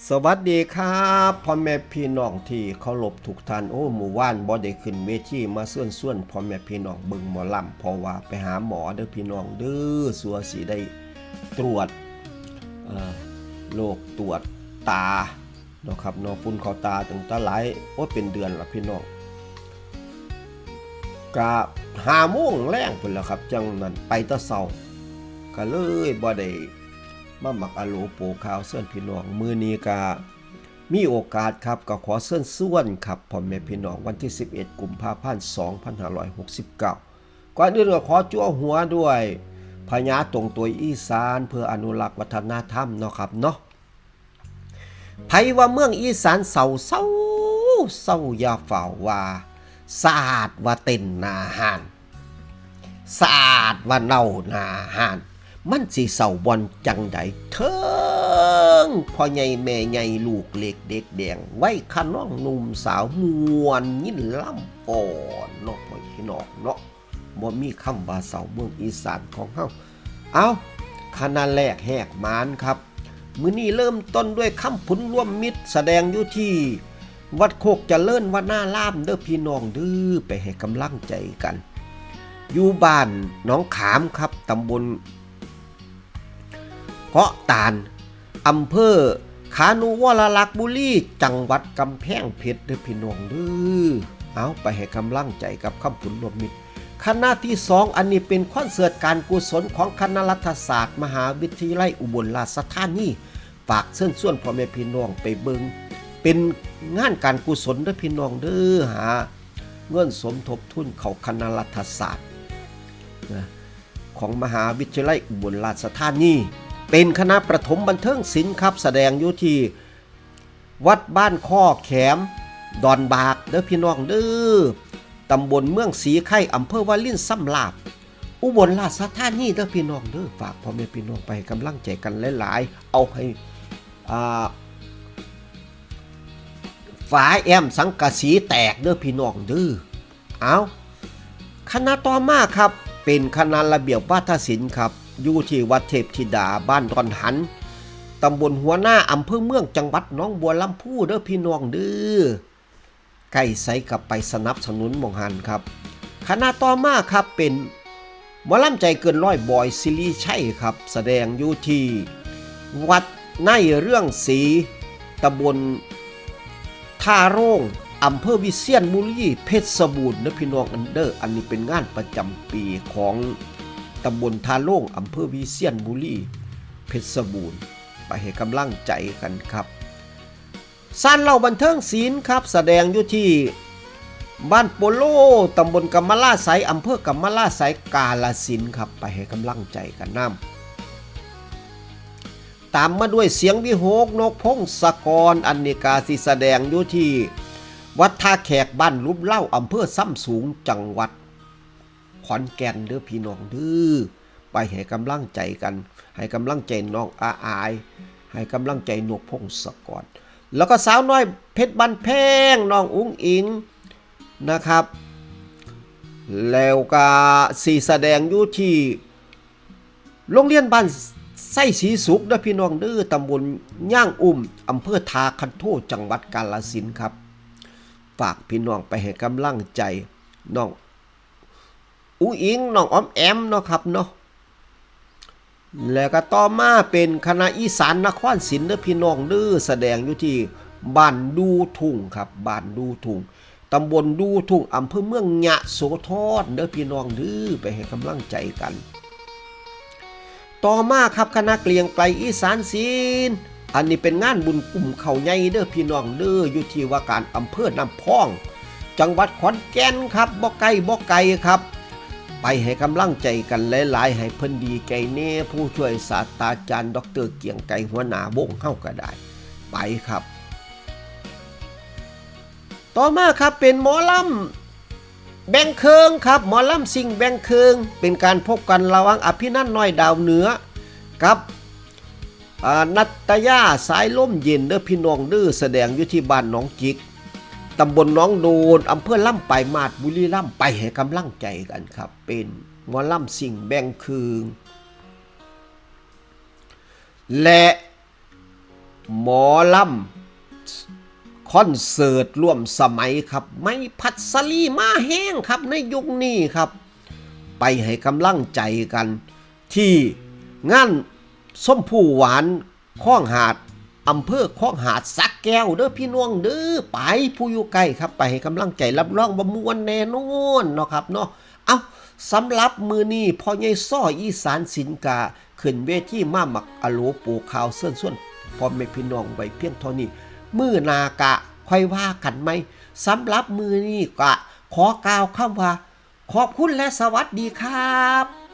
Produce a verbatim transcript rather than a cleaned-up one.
สวัสดีครับ พ่อแม่พี่น้องที่เคารพทุกท่าน โอ้ มื้อวานบ่ได้ขึ้นเวทีมาเชิญชวนพ่อแม่พี่น้องเบิ่งหมอลำ เพราะว่าไปหาหมอเด้อพี่น้องเด้อ สัวสิได้ตรวจ เอ่อ โรคตรวจตาเนาะครับเนาะ ฝุ่นเข้าตาตั้งแต่หลาย โอ้ เป็นเดือนละพี่น้อง กะห้าโมงแลงพู้นแหล้วครับ จั่งนั้นไปแต่เช้า ก็เลยบ่ได้มามักอะโหลโปะข่าวเชิญพี่น้อง มื้อนี้กะมีโอกาสครับ ก็ขอเชิญชวนครับ พ่อแม่พี่น้อง วันที่สิบเอ็ดกุมภาพันธ์สองพันห้าร้อยหกสิบเก้า ก่อนอื่นก็ขอจั่วหัวด้วยพญาตรงตัวอีสาน เพื่ออนุรักษ์วัฒนธรรมเนาะครับเนาะ ไผว่าเมืองอีสานเศร้า เศร้า เศร้า อย่าฝ่าวว่า สาดว่าเต้นหน้าห้าน สาดว่าเน่าหน้าห้าน มันสิเศร้าบ่อนจั่งใด เถิงพ่อใหญ่แม่ใหญ่ลูกเล็กเด็กแดง วัยคะนองหนุ่มสาวม่วนยินลำฟ้อนเนาะ พ่อพี่น้องเนาะ บ่มีคำว่าเศร้าเมืองอีสานของเฮา เอ้า คณะแรกแหกหมานครับ มื้อนี้เริ่มต้นด้วยคำผุนร่วมมิตร แสดงอยู่ที่วัดโคกเจริญวนารามเด้อพี่น้องเด้อ ไปให้กำลังใจกัน อยู่บ้านหนองขามครับ ตำบลเกาะตาล อำเภอขานุวรรลักษณ์บุรี จังหวัดกำแพงเพชรเด้อพี่น้องเด้อ เอาไปให้กำลังใจกับคำผุนร่วมมิตร คณะที่สอง อันนี้เป็นคอนเสิร์ตการกุศลของคณะรัฐศาสตร์มหาวิทยาลัยอุบลราชธานี ฝากเชิญชวนพ่อแม่พี่น้องไปเบิ่ง เป็นงานการกุศลเด้อพี่น้องเด้อ หาเงินสมทบทุนเข้าคณะรัฐศาสตร์นะ ของมหาวิทยาลัยอุบลราชธานี เป็นคณะประถมบันเทิงศิลป์ครับ แสดงอยู่ที่วัดบ้านข้อแขม ดอนบากเด้อพี่น้องเด้อ ตำบลเมืองศรีไข่ อำเภอวารินชำราบ อุบลราชธานีเด้อพี่น้องเด้อ ฝากพ่อแม่พี่น้องไปให้กำลังใจกันหลายๆ เอาให้ อ่า ฝาแอมสังกะสีแตกเด้อพี่น้องเด้อ เอา คณะต่อมาครับ เป็นคณะระเบียบวาทศิลป์ครับ อยู่ที่วัดเทพธิดา บ้านดอนหัน ตำบลหัวนา อำเภอเมือง จังหวัดหนองบัวลำภูเด้อพี่น้องเด้อ ใกล้ไสก็ไปสนับสนุนหม่องหั้นครับ คณะต่อมาครับ เป็นหมอลำใจเกินร้อย บอย ศิริชัยครับ แสดงอยู่ที่วัดในเรื่องศรี ตำบลท่าโรง อำเภอวิเชียรบุรี เพชรบูรณ์เด้อพี่น้องเด้อ อันนี้เป็นงานประจำปีของตำบลท่าโรง อำเภอวิเชียรบุรี เพชรบูรณ์ ไปให้กำลังใจกันครับ ซานเหล้าบันเทิงศิลป์ครับ แสดงอยู่ที่บ้านโปโล ตำบลกำมะลาไสย อำเภอกำมะลาไสย กาฬสินธุ์ครับ ไปให้กำลังใจกันนำ ตามมาด้วยเสียงวิหก นกพงศกร อันนี้กาสิแสดงอยู่ที่วัดท่าแขก บ้านหลุมเหล้า อำเภอซ้ำสูง จังหวัดขอนแก่นเด้อพี่น้องเด้อ ไปให้กำลังใจกัน ให้กำลังใจน้องอาอาย ให้กำลังใจนกพงศกร แล้วก็สาวน้อยเพชรบ้านแพง น้องอุ๋งอิ๋งนะครับ แล้วก็สิแสดงอยู่ที่โรงเรียนบ้านไส้ศรีสุขเด้อพี่น้องเด้อ ตำบลย่างอุ้ม อำเภอท่าคันโท จังหวัดกาฬสินธุ์ครับ ฝากพี่น้องไปให้กำลังใจน้องอุ๋งอิ๋ง น้องออมแอมเนาะครับเนาะ แล้วก็ต่อมาเป็นคณะอีสานนครศิลป์เด้อพี่น้องเด้อ แสดงอยู่ที่บ้านดูทุ่งครับ บ้านดูทุ่ง ตำบลดูทุ่ง อำเภอเมืองยะโสธรเด้อพี่น้องเด้อ ไปให้กำลังใจกัน ต่อมาครับ คณะเกรียงไกรอีสานศิลป์ อันนี้เป็นงานบุญกุมข้าวใหญ่เด้อพี่น้องเด้อ อยู่ที่ว่าการอำเภอน้ำพอง จังหวัดขอนแก่นครับ บ่ไกลบ่ไกลครับ ไปให้กำลังใจกันหลายๆ ให้เพิ่นดีใจแน่ ผู้ช่วยศาสตราจารย์ ดอกเตอร์ เกรียงไกร หัวหน้าวงเฮาก็ได้ ไปครับ ต่อมาครับ เป็นหมอลำแบ่งเครื่องครับ หมอลำซิ่งแบ่งเครื่อง เป็นการพบกันระหว่างอภินันท์ น้อยดาวเหนือ กับ อ่า นัตยา สายลมเย็นเด้อพี่น้องเด้อ แสดงอยู่ที่บ้านหนองจิก ตำบลหนองโดน อำเภอลำปายมาศ บุรีรัมย์ ไปให้กำลังใจกันครับ เป็นหมอลำซิ่งแบ่งเครื่อง และ หมอลำคอนเสิร์ตร่วมสมัยครับ ไมค์พัสลีมาแฮงครับในยุคนี้ครับ ไปให้กำลังใจกันที่งานส้มผู้หวานคลองหาด อำเภอคลองหาดสระแก้วเด้อพี่น้องเด้อ ไปผู้อยู่ใกล้ครับ ไปให้กำลังใจ รับรองว่าม่วนแน่นอนเนาะครับเนาะ เอ้า สำหรับมื้อนี้พ่อใหญ่ซ้ออีสานศิลป์กะขึ้นเวทีมามักอะโหลโปกข่าวเชิญชวนพ่อแม่พี่น้องไว้เพียงเท่านี้ มื้อหน้ากะค่อยว่ากันใหม่ สำหรับมื้อนี้กะขอกล่าวคำว่า ขอบคุณและสวัสดีครับ